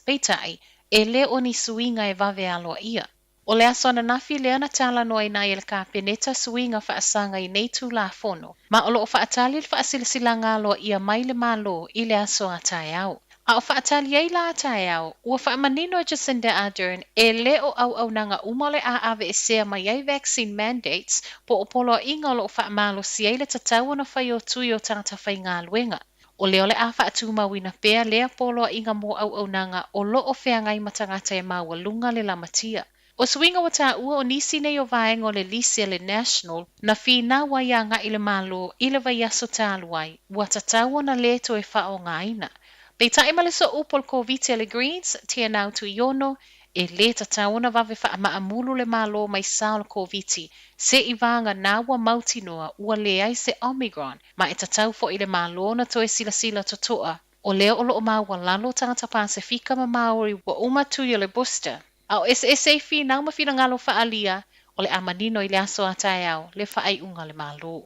Peitai, e le o ni suiga e vave aloaia. O le aso ananafi lea na talanoaina ai e le Kapeneta suiga faasaga i nei Tulafono, ma o lo o faatali le faasilasilaga aloaia mai le Malo i le aso a taeao. A o faatali ai la a taeao, ua faamanino e Jacinda Ardern e le o auaunaga uma o le a aveesea mai ai vaccine mandates po o poloaiga o lo o faamalosi ai le tatau ona fai o tui o tagata faigaluega. O lea o le a faatumauina pea lea poloaiga mo auaunaga o lo o feagai ma tagata e maualuga le lamatia. O suiga ua taua o nisi nei o vaega o le lisi a le National na finau ai agai i le Malo i le vaiaso talu ai, ua tatau ona lē toe faaaogaina. Peitai ma le sooupu o le Koviti a le Greens, Teanau Tuiono, e lē tatau ona vave faamaamulu le Malo mai sa o le Koviti se'i vagana ua mautinoa ua leai se Omicron, ma e tatau foi i le Malo ona toe silasila totoa o lea o lo o maualalo tagata Pasefika ma Māori ua uma tui o le booster. A o eseese ai finau ma finagalo faaalia, o le a manino i le aso a taeao le faaiuga a le Malo.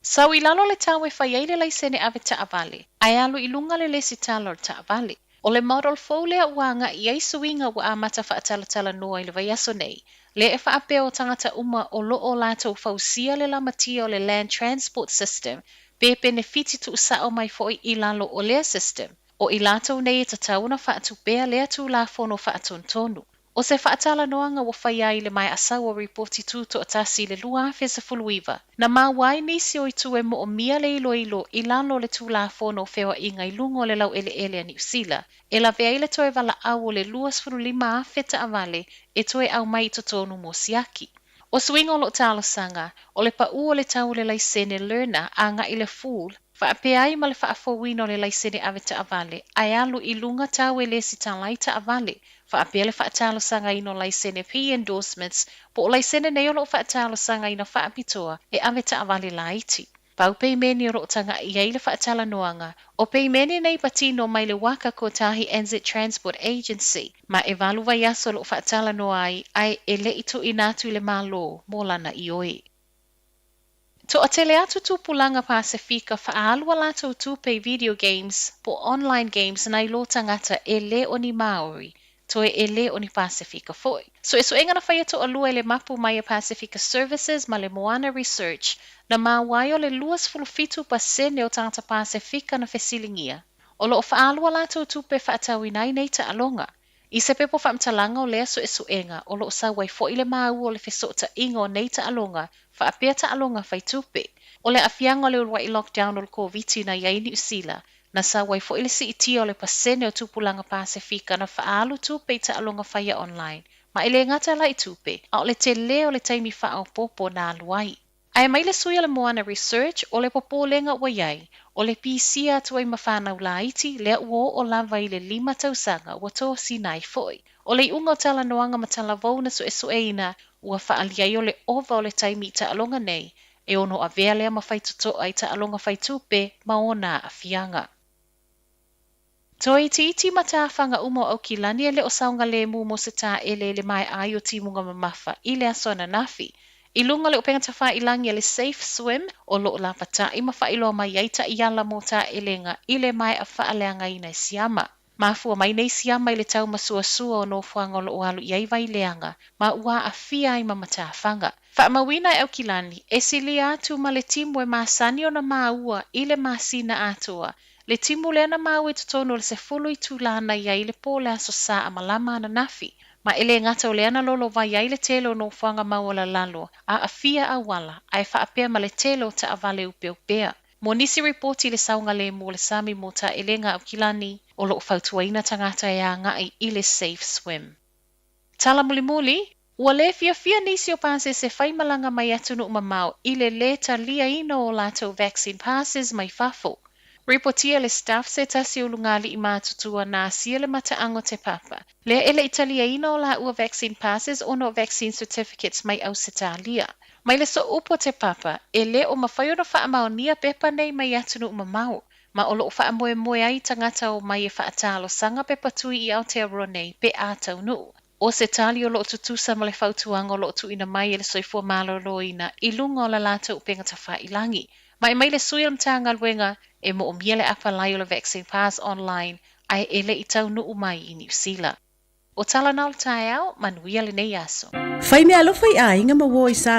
Sau i lalo le tau e fai ai le laisene ave taavale, ae alu i luga le lesitala o le taavale. O le model fou lea ua agai i ai suiga ua amata faatalatalanoa i le vaiaso nei, lea e faapea o tagata uma o lo o latou fausia le lamatia o le Land Transport System pe penefiti tuusao mai foi i lalo o lea system, o i latou nei e tatau ona faatupea lea Tulafono Faatonutonu. O se faatalanoaga ua faia ai i le maea sau o Ripoti Tutoatasi i le 2019, na maua ai nisi o itu e moomia le iloilo i lalo o le Tulafono o Feoaiga i luga o le Laueleele a Niu Sila, e lavea ai le toe valaau o le 25,000 taavale e toe aumai i totonu mo siaki. O suiga o lo o talosaga, o le paū o le tau o le laisene learner agai i le full, faapea ai ma le faafouina o le laisene ave taavale ae alu i luga tau e lesitala ai taavale, faapea le faatalosagaina o laisene P-endorsements po o laisene nei o lo o faatalosagaina faapitoa e ave taavale laiti. Pau peimene o lo o taga'i i ai le faatalanoaga, o peimene nei patino mai le Waka Kotahi NZ Transport Agency, ma e valu vaiaso o lo o faatalanoa ai ae e le i tuuina atu i le Malo mo lana ioe. Toatele atu tupulaga Pasefika faaalu a latou tupe i video games po o online games nai lo tagata e le o ni Māori, toe e le o ni Pasefika foi. Suesuega na faia toalua e le mapu mai a Pasefika Services ma le Moana Research na maua ai o le 27% o tagata Pasefika na fesiligia o lo o faaalu a latou tupe e faatauina ai nei taaloga. I se pepa faamatalaga o lea suesuega o lo o sau ai foi le maua o le fesootaiga o nei taaloga faapea taaloga fai tupe. O le aafiaga o le uluai lockdown o le Koviti na i ai i Niu Sila, na sau ai foi le siitia o le pasene o tupulaga Pasefika na faaalu tupe i taaloga faia online, ma e le gata la i tupe, a o le telē o le taimi faaopoopo na alu ai. Ae mai le sui o le Moana Research, o le popolega ua i ai, o le pisia atu ai ma fanau laiti, lea ua oo lava i le lima tausaga ua tosina ai foi. O le iuga o talanoaga ma talavou na suesueina, ua faaalia ai o le ova o le taimi i taaloga nei, e ono avea lea ma faitotoa i taaloga fai tupe ma ona aafiaga. Toe itiiti matafaga uma o Aukilani e le o saogalemu mo se taele i le maea ai o timuga mamafa i le aso ananafi. I luga o le upega tafailagi a le Safe Swim o lo o lapata'i ma faailoa mai ai taiala mo taelega i le maea faaleagaina e siama. Mafua mai nei siama i le tau masuasua o nofoaga o lo o alu i ai waileaga ma ua aafia ai ma matafaga. Faamauina e Aukilani, e silia atu ma le timu e masani ona maua i le masina atoa, le timu lea na maua i totonu o le 10 itulā na i ai i le pō o le Aso Sā malama ananafi. Ma e le gata o lea na lolovai ai le tele o nofoaga maualalalo, aafia auala, ae faapea ma le tele o taavale upeupea. Mo nisi ripoti i le saogalemu o le sami mo taelega Aukilani, o lo o fautuaina tagata e agai i le Safe Swim. Tala mulimuli, Ua le fiafia nisi o pasese faimalaga mai atunuu mamao i le lē taliaina o latou vaccine passes mai fafo. Ripotia le Stuff se tasi o ulugalii matutua na asia le mataaga o Te Papa, lea e le i taliaina o laua vaccine passes ona o vaccine certificates mai Ausetalia. Mai le sooupu o Te Papa, e le o mafai ona faamaonia pepa nei mai atunuu mamao, ma o lo o faamoemoe ai tagata omai e faatalosaga pepa tui i Aotearoa nei pe a taunuu. O se tali o lo o tutusa ma le fautuaga o lo o tuuina mai e le Soifua Maloloina i luga o la latou upega tafailagi. Ma e mai le sui o le Matagaluega e moomia le apalai o le Vaccine Pass online. Ae e le i taunuu mai i Niu Sila. O tala na o le taeao, manuia lenei aso. Fai meaalofa i aiga ma uo i Samoa.